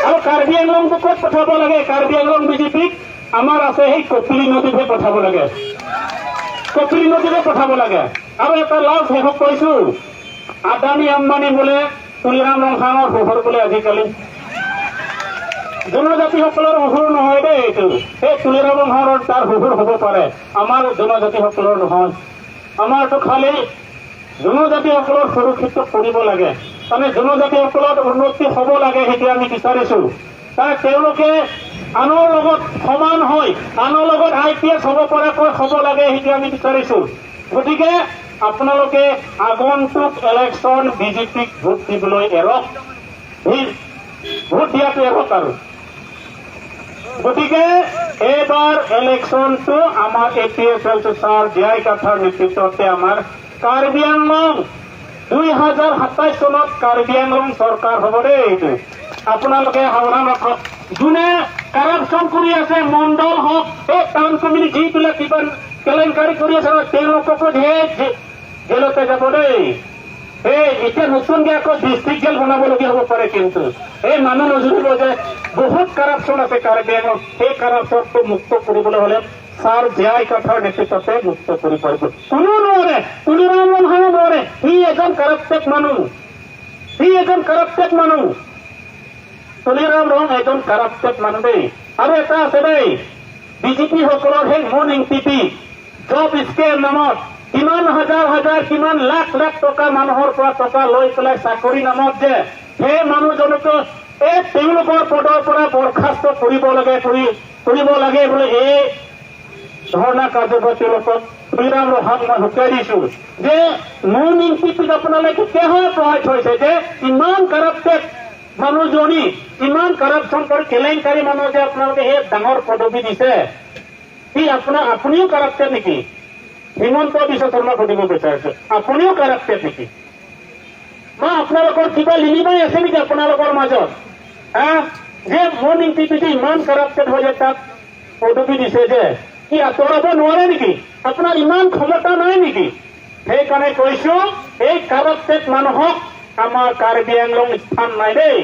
আৰু কাৰ্বি আংলংটো ক'ত পঠাব লাগে? কাৰ্বি আংলং বিজেপিক আমাৰ আছে, সেই কপিলী নদীতহে পঠাব লাগে, কপিলী নদীতে পঠাব লাগে। আৰু এটা লাষ্ট শেষত কৈছো, আদানী আম্বানী বোলে তুলিৰাম ৰংহাঙৰ শহুৰ বোলে আজিকালি। জনজাতিসকলৰ শহুৰ নহয় দেই এইটো। সেই তুলিৰাম ৰংহাঙৰ তাৰ শহুৰ হ'ব পাৰে, আমাৰ জনজাতিসকলৰ নহয়। আমাৰতো খালি জনজাতিসকলৰ সুৰক্ষিত কৰিব লাগে, মানে জনজাতিসকলৰ উন্নতি হ'ব লাগে, সেইটো আমি বিচাৰিছো। তাক তেওঁলোকে আনৰ লগত সমান হৈ আনৰ লগত আই পি এছ হ'ব পৰাকৈ হ'ব লাগে, সেইটো আমি বিচাৰিছো। গতিকে আপোনালোকে আগন্তুক ইলেকশ্যন বিজেপিক ভোট দিবলৈ এৰক, ভোট দিয়াটো এৰক। আৰু গতিকে এইবাৰ ইলেকশ্যনটো আমাৰ A P S L sir জীয়াই কাথাৰ নেতৃত্বতে আমাৰ কাৰ্বি আংলং 2027 চনত কাৰ্বি আংলং চৰকাৰ হ'ব দেই। এইটো আপোনালোকে সাৱধান ৰাখক। যোনে কাৰাপশ্যন কৰি আছে, মণ্ডল হওক, এই টাউন কমিটি যিবিলাক কিবা কেলেংকাৰী কৰি আছে, তেওঁলোককো ধেৰ জেলতে যাব দেই। এই এতিয়া নতুনকে আকৌ ডিষ্ট্ৰিক্ট জেল বনাবলগীয়া হ'ব পাৰে। কিন্তু এই মানুহ নজৰিব যে বহুত কাৰাপশ্যন আছে কাৰ্বি আংলং। সেই কাৰাপশ্যনটো মুক্ত কৰিবলৈ হ'লে ছাৰ জীয়াই কাথাৰ নেতৃত্বতে মুক্ত কৰিব পাৰিব। কোনো নোৱাৰে, তুলিৰাম ৰংহাঙো নোৱাৰে। সি এজন কাৰাপ্টেড মানুহ, সি এজন কাৰাপ্টেড মানুহ। তুলিৰাম ৰং এজন কাৰাপ্টেড মানুহ দেই। আৰু এটা আছে দেই, বিজেপি সকলৰ সেই মন ইংটিপি জব স্কেম নামত কিমান হাজাৰ হাজাৰ, কিমান লাখ লাখ টকা মানুহৰ পৰা টকা লৈ পেলাই চাকৰি নামত যে, সেই মানুহজনকো এই তেওঁলোকৰ পদৰ পৰা বৰ্খাস্ত কৰিব লাগে, কৰিব লাগে বুলি এই ধৰ্ণা কাৰ্যসূচী তেওঁলোকক তুলিৰাম ৰহাক মই সকীয়াই দিছো যে নুন ইংটিপিক আপোনালোকে কিহৰ পঢ়াই থৈছে যে ইমান কাৰাপ্টেড মানুহজনী, ইমান কাৰাপশ্যন কৰি কেলেংকাৰী মানুহ যে আপোনালোকে সেই ডাঙৰ পদবী দিছে, সি আপোনাৰ আপুনিও কাৰাপ্টেড নেকি? হিমন্ত বিশ্ব শৰ্মাক সুধিব বিচাৰিছো, আপুনিও কাৰাপ্টেড নেকি? বা আপোনালোকৰ কিবা লিলিমাই আছে নেকি আপোনালোকৰ মাজত হা, যে মন ইংটিপিটো ইমান কাৰাপ্টেড হৈ যে তাক পদবী দিছে যে কি আঁতৰাব নোৱাৰে নেকি? আপোনাৰ ইমান ক্ষমতা নাই নেকি? সেইকাৰণে কৈছো, এই কাৰাপ্টেড মানুহক আমাৰ কাৰ্বি আংলং স্থান নাই দেই।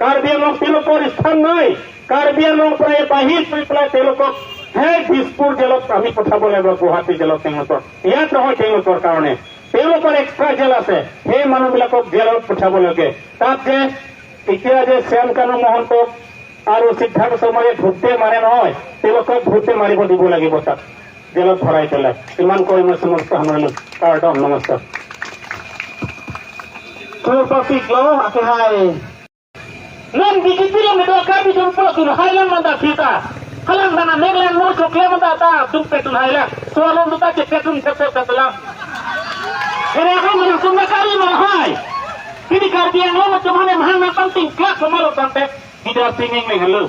কাৰ্বি আংলং তেওঁলোকৰ স্থান নাই। কাৰ্বি আংলং পৰা এই বাহিৰ কৰি পেলাই তেওঁলোকক সেই দিছপুৰ জেলত আমি পঠাব লাগিব, গুৱাহাটী জেলত। তেওঁলোকৰ ইয়াত নহয়, তেওঁলোকৰ কাৰণে তেওঁলোকৰ এক্সট্ৰা জেল আছে। সেই মানুহবিলাকক জেলত পঠাব লাগে। তাত যে এতিয়া যে শ্যাম কানু মহন্তক আৰু সিদ্ধাৰ্থ শৰ্মাৰে ভূতে মাৰে নহয়, তেওঁলোকক ভূতে মাৰিব দিব লাগিব তাত জেলত ভৰাই পেলাই। ইমান কৈ মই সমস্ত সামৰিলো। কাৰণ নমস্কাৰ। Topik lo akhirnya Non BJP lang nito karbi tum po tun hailang man da phita halang dana meglang mo chokle man da ta tum pe tun hailang sualon duta che petun se pe petlang ere ako man tum na kari man hai pini karbi ang lo macam mana mahal na panting klak somalo tante tidak singing ning hello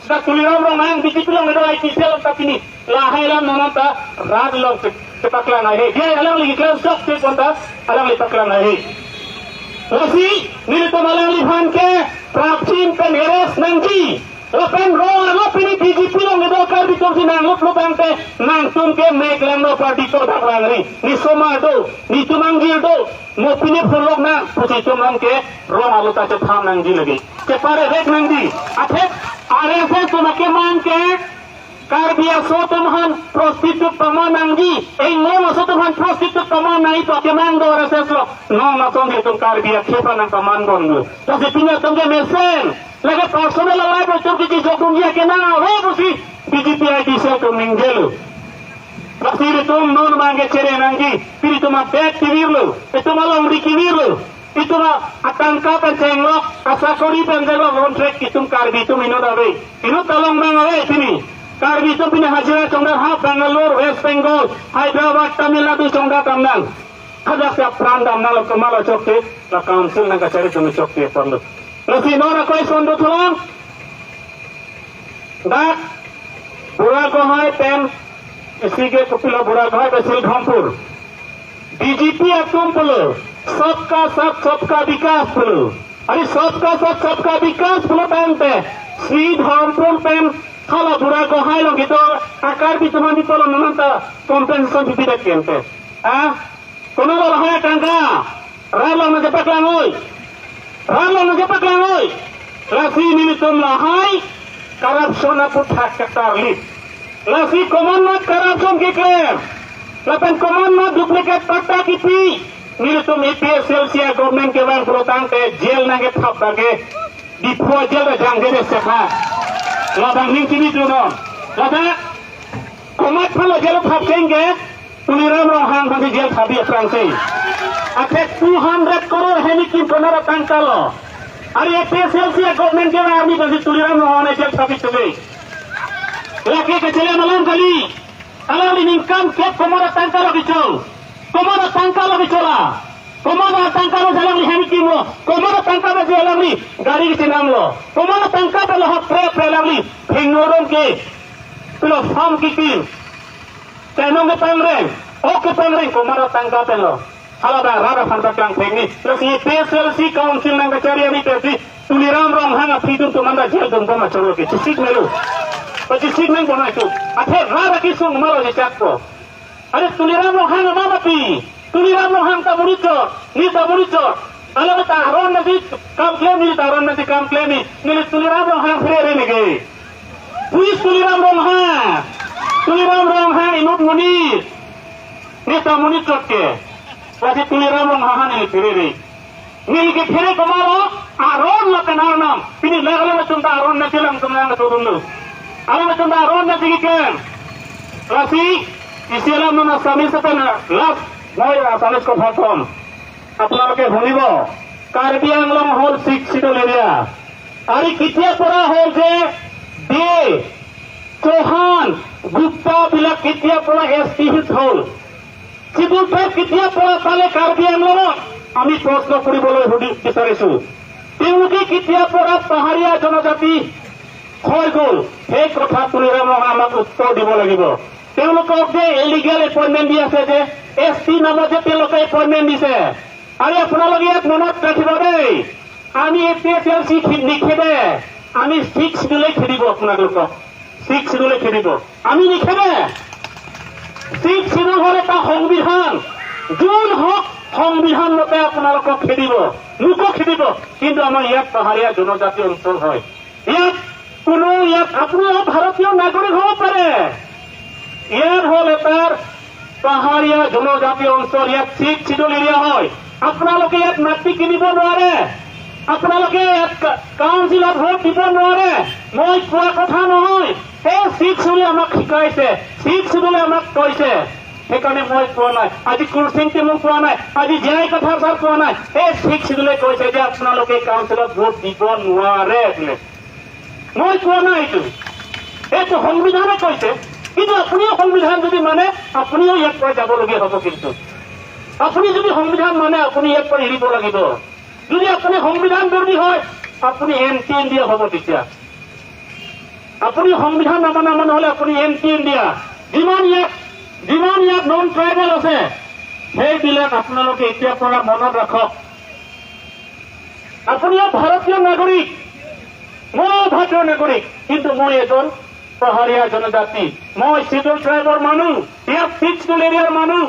sa tuliram rong nang BJP lang nito IT cell ta pini lahai lang nananta rad long tepaklang ai he alang lagi klau sok te konta alang lipaklang ai he. Lasi nilito malang lihan ke prapchin pen heres nangji pen ro lo pini BJP lo ngedo kar bi tum si nang lup lupang te nang tum ke mek lang no party to dak lang ri ni soma do ni tumangil do mo pini phulok na pusi tum lang ke rong alu ta che tham nangji lagi ke pare rek nangji athe RSS তোমাকে mang ke Karbi aso tumhan prostitute pama nangji ei ngom aso tumhan prostitute pama nai to ke mang do RSS lo no na song tum Karbi akhepa nang paman don lu to se pinya tum ke mesen lage personal life tum ki jokum ya ke na we busi BJP IT se tum ninggelu Pasir tum non mangge cere nangji piri tuma bek tivirlu itu malam rikivirlu itu ma atangka pencenglok asakori pencenglok contract itum Karbi tum ino dawe ino tolong mang awe sini Karbi tum pina hajira chongda ha Bangalore, West Bengal, Hyderabad, Tamil Nadu chongda tamnang khada se pran damna lo kamalo chokte la council na kachari tum chokte parlu lasi nora koi sondo tholong dak बुरा गोहाय pen इसी के कपिला बुरा गोहाय BECIL Dhampur BJP तुम बोलो सबका साथ सबका विकास बोलो। अरे सबका साथ सबका विकास बोलो पेन पे श्री धर्मपुर पेन खाला बुरा गोहाय लोग तो आकार भी तुम्हारी तो ननता कॉम्पेंसेशन भी देख केनते आ कोनो लो है टांगा रालो न जपकला ओय, रालो न जपकला ओय। Lasi nilitum lahai corruption aku tak ketarlit. Lasi common mat corruption ki claim. Lapan common mat duplicate patta ki pi. Nilitum APSLC government ke bang protang te jail nange thap bage. Dipua jail da jangge de sekha. Labang ning chini tu no. Lapa komat phalo jail thap kenge. Tuliram Ronghang bagi jail thabi atrang sei. Athe 200 crore hemi kim konara tangkalo. আর এপিএসএলসি government কে army বলছে তুলিরাম রহমানের gel থাকি চলে লাকে কে চলে মালাম খালি আলালি income কে কোমরা টাঙ্কা লাগি চল কোমরা টাঙ্কা লাগি চলা কোমরা টাঙ্কা লো জালাংলি হেমি কিমলো কোমরা টাঙ্কা বাজি আলাংলি গাড়ি কে নামলো কোমরা টাঙ্কা বল হ প্রে প্রে লাগলি ফিঙ্গরম কে তুলো ফার্ম কি কি তেনং কে পাংরে ওকে পাংরে কোমরা টাঙ্কা পেলো Ala rara fanta kang pengi. Terus APSLC council nang kacari ami tesi Tuliram Ronghang apitum tu manda jail dong boma choro ke chisik melu. Chisik nang bona itu. Athe rara kisung malo je chakko. Are Tuliram Ronghang mama pi. Tuliram Ronghang ta muricho, ni ta muricho. Ala ta aron nasi kam claim ni ta aron nasi kam claim ni. Ni Tuliram Ronghang fere re nege. Puis Tuliram Ronghang. Tuliram Ronghang inut munir. Ni ta muricho ke. Lasi Tuliram Ronghang ini fere nil ke fere komaro aron la penar nam pini lagale macam ta aron na silang tumlang turun aron macam ta aron na sigi ken lasi isialam non Assamese pen last মই Assamese কথা কম আপোনালোকে শুনিব। কাৰ্বি আংলং হ'ল 6 চিডল area আৰু কেতিয়া পৰা হ'ল যে দে চৌহান গুপ্তা বিলাক কেতিয়া পৰা এছ টি হ'ল চিডুল ট্ৰাইব কেতিয়া পৰা পালে কাৰ্বি আংলঙত আমি প্ৰশ্ন কৰিবলৈ বিচাৰিছো। তেওঁলোকে কেতিয়া পৰা পাহাৰীয়া জনজাতি হৈ গ'ল সেই কথা তুলিৰাম আমাক উত্তৰ দিব লাগিব। তেওঁলোকক যে ইলিগেল এপইণ্টমেণ্ট দি আছে যে এছ টি নামত যে তেওঁলোকে এপইণ্টমেণ্ট দিছে আৰু আপোনালোকে ইয়াত মনত ৰাখিব দেই, আমি এপিএছএলচি নিখেদে, আমি 6 চিডুলে খেদিব আপোনালোকক, 6 চিডুলে খেদিব, আমি নিখেদে। 6 চিডুল হ'ল এটা সংবিধান, যোন হওক সংবিধান মতে আপোনালোকক খেদিব, মোকো খেদিব। কিন্তু আমাৰ ইয়াত পাহাৰীয়া জনজাতি অঞ্চল হয়, ইয়াত কোনো ইয়াত আপোনালোক ভাৰতীয় নাগৰিক হ'ব পাৰে, ইয়াত হ'ল এটা পাহাৰীয়া জনজাতি অঞ্চল, ইয়াত 6 চিডুল এৰিয়া হয়। আপোনালোকে ইয়াত মাটি কিনিব নোৱাৰে, আপোনালোকে ইয়াত কাউন্সিলত ভোট দিব নোৱাৰে। মই কোৱা কথা নহয়, সেই 6 চিডুলে আমাক শিকাইছে, 6 চিডুলে আমাক কৈছে, সেইকাৰণে মই কোৱা নাই। আজি কুৰচিংটি মোক কোৱা নাই, আজি জীয়াই কথা ছাৰ কোৱা নাই, এই 6 চিডুলে কৈছে যে আপোনালোকে কাউন্সিলত ভোট দিব নোৱাৰে বোলে। মই কোৱা নাই, এইটো সংবিধানে কৈছে। কিন্তু আপুনিও সংবিধান যদি মানে আপুনিও ইয়াত পৰা যাবলগীয়া হ'ব। কিন্তু আপুনি যদি সংবিধান মানে আপুনি ইয়াত পৰা এৰিব লাগিব। যদি আপুনি সংবিধান বিৰোধী হয় আপুনি এণ্টি ইণ্ডিয়া হ'ব। তেতিয়া আপুনি সংবিধান নামানা মানুহ হ'লে আপুনি এণ্টি ইণ্ডিয়া। যিমান ইয়াত নন ট্ৰাইবেল আছে সেইবিলাক আপোনালোকে এতিয়াৰ পৰা মনত ৰাখক। আপুনিও ভাৰতীয় নাগৰিক, ময়ো ভাৰতীয় নাগৰিক, কিন্তু মই এজন পাহাৰীয়া জনজাতি, মই চিডুল ট্ৰাইবৰ মানুহ, ইয়াত 6 চিডুল এৰিয়াৰ মানুহ।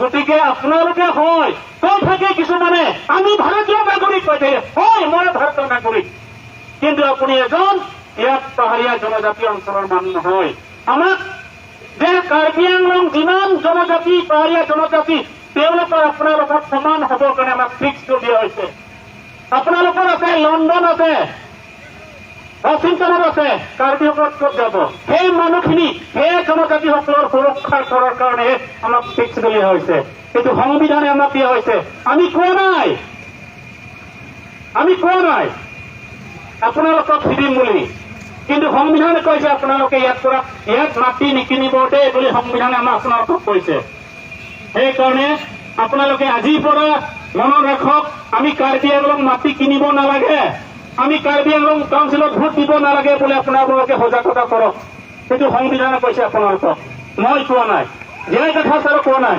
গতিকে আপোনালোকে হয় কৈ থাকে কিছুমানে আমি ভাৰতীয় নাগৰিক কৈ থাকে, হয় মই ভাৰতীয় নাগৰিক, কিন্তু আপুনি এজন ইয়াত পাহাৰীয়া জনজাতি অঞ্চলৰ মানুহ নহয়। আমাক যে কাৰ্বি আংলং যিমান জনজাতি পাহাৰীয়া জনজাতি তেওঁলোকৰ আপোনালোকৰ সমান হ'বৰ কাৰণে আমাক 6 চিডুল দিয়া হৈছে। আপোনালোকৰ আছে লণ্ডন আছে, ৱাশ্বিংটনত আছে, কাৰ্বিসকল ক'ত যাব? সেই মানুহখিনি সেই জনজাতিসকলৰ সুৰক্ষা কৰাৰ কাৰণে আমাক 6 চিডুল দিয়া হৈছে। সেইটো সংবিধানে আমাক দিয়া হৈছে। আমি কোৱা নাই, আমি কোৱা নাই আপোনালোকক খেদিম বুলি, কিন্তু সংবিধানে কৈছে আপোনালোকে ইয়াত পৰা ইয়াত মাটি নিকিনিব দেই বুলি সংবিধানে আমাক আপোনালোকক কৈছে। সেইকাৰণে আপোনালোকে আজিৰ পৰা মনত ৰাখক, আমি কাৰ্বি আংলং মাটি কিনিব নালাগে, আমি কাৰ্বি আংলং কাউন্সিলত ভোট দিব নালাগে বুলি আপোনালোকে সজাগতা কৰক। সেইটো সংবিধানে কৈছে আপোনালোকক, মই কোৱা নাই, জীয়াই কথা ছাৰো কোৱা নাই।